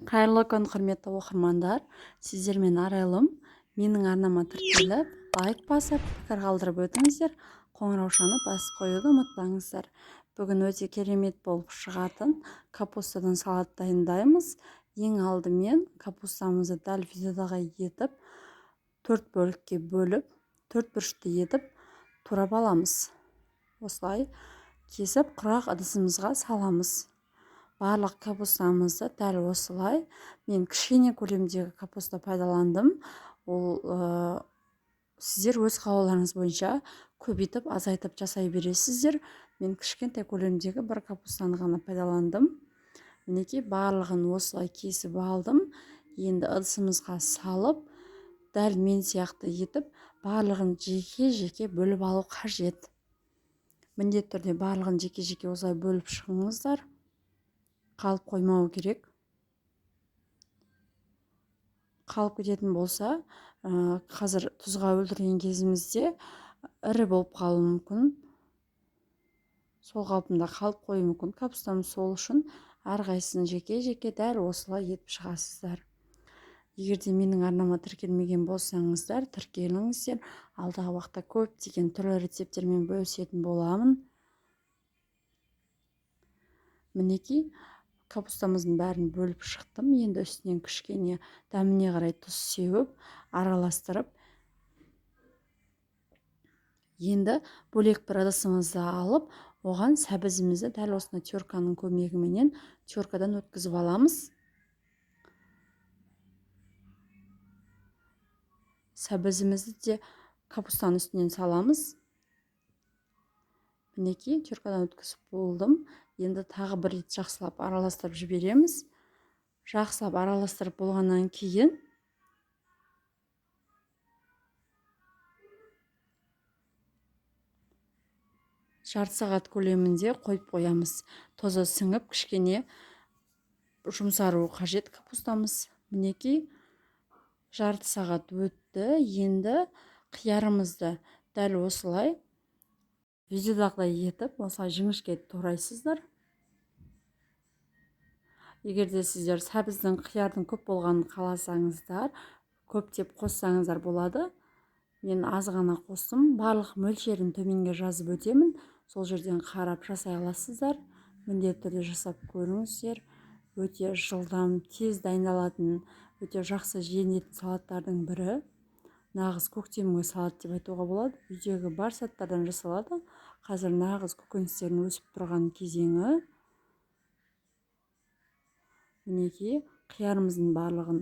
Қайырлы күн, құрметті оқырмандар! Сіздермен Арайлым. Менің арнама тіркеліп, лайк басып, пікір қалдырып өтіңіздер. Қоңыраушаны басып қоюды ұмытпаңыздар. Бүгін өте керемет болып шығатын капустадан салат дайындаймыз. Ең алдымен капустамызды дәл видеодағы етіп, 4 бөлікке бөліп, 4 бұрышты етіп турап аламыз. Осылай кесіп, құрақ ыдысымызға саламыз. Барлық капустамызды дәл осылай. Мен кішкене көлемдегі капуста пайдаландым. Ол сіздер өз қалауларыңыз бойынша көбейтіп, азайтып жасай бересіздер. Мен кішкентай көлемдегі бір капустаны ғана пайдаландым. Мінекей, барлығын осылай кесіп алдым. Енді ыдысымызға салып, дәл мен сияқты етіп, барлығын жеке-жеке бөліп алу қажет. Міндетті түрде барлығын жеке-жеке осылай бөліп шығыңыздар. Қалып қоймау керек. Қалып кететін болса, қазір тұзға өлтірген кезімізде ірі болып қалуы мүмкін. Сол қалпында қалып қоюы мүмкін. Капустамыз сол үшін әрқайсысын жеке-жеке дәл осылай етіп шығасыздар. Егер де менің арнама тіркелмеген болсаңыздар, тіркеліңіздер. Алдағы уақытта көптеген түрлі рецепттермен бөлісетін боламын. Мінекей, капустамыздың бәрін бөліп шықтым. Енді үстінен кішкене дәміне қарай тұз сеуіп, араластырып, енді бөлек бір ыдысымызды алып, оған сәбізімізді дәл осындай терканың көмегіменен теркадан өткізіп аламыз. Сәбізімізді де капустаның үстінен саламыз. Мінекей, теркадан өткізіп болдым. Енді тағы бір рет жақсылап араластырып жібереміз. Жақсылап араластырып болғаннан кейін жарты сағат көлемінде қойып қоямыз. Тұзы сіңіп, кішкене жұмсаруы қажет капустамыз. Мінекей, жарты сағат өтті. Енді қиярымызды дәл осылай видеодағыдай етіп, осылай жіңішке турайсыздар. Егер де сіздер сәбіздің, қиярдың көп болғанын қаласаңыздар, көптеп қоссаңыздар болады. Мен аз ғана қостым. Барлық мөлшерін төменге жазып өтемін. Сол жерден қарап жасай аласыздар. Міндетті түрде жасап көріңіздер. Өте жылдам, тез дайындалатын, өте жақсы желінетін салаттардың бірі. Нағыз көктемгі салат деп айтуға болады. Үйдегі бар заттардан жасалады. Қазір нағыз көкөністердің өсіп тұрған кезеңі. Мінекей, қиярымыздың барлығын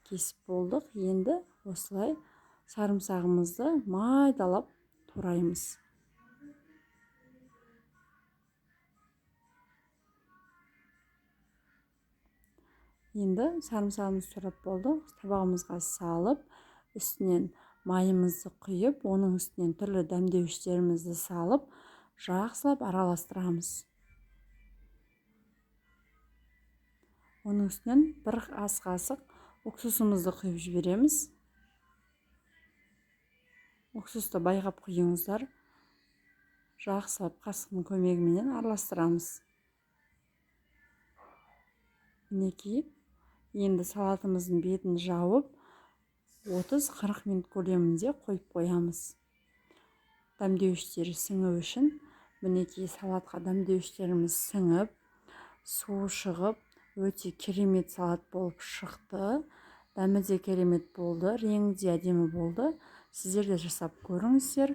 кесіп болдық. Енді осылай сарымсағымызды майдалап тураймыз. Енді сарымсағымызды турап болдық. Табағымызға салып, үстінен майымызды құйып, оның үстінен түрлі дәмдеуіштерімізді салып, жақсылап араластырамыз. Оның үстінен бір ас қасық уксусымызды құйып жібереміз. Уксусты байқап құйыңыздар. Жақсылап қасықтың көмегіменен араластырамыз. Мінекей, енді салатымыздың бетін жауып, 30-40 минут көлемінде қойып қоямыз. Дәмдеуіштері сіңу үшін. Мінекей, салатқа дәмдеуіштеріміз сіңіп, суы шығып, өте керемет салат болып шықты. Дәмі де керемет болды, реңі де әдемі болды. Сіздер де жасап көріңіздер.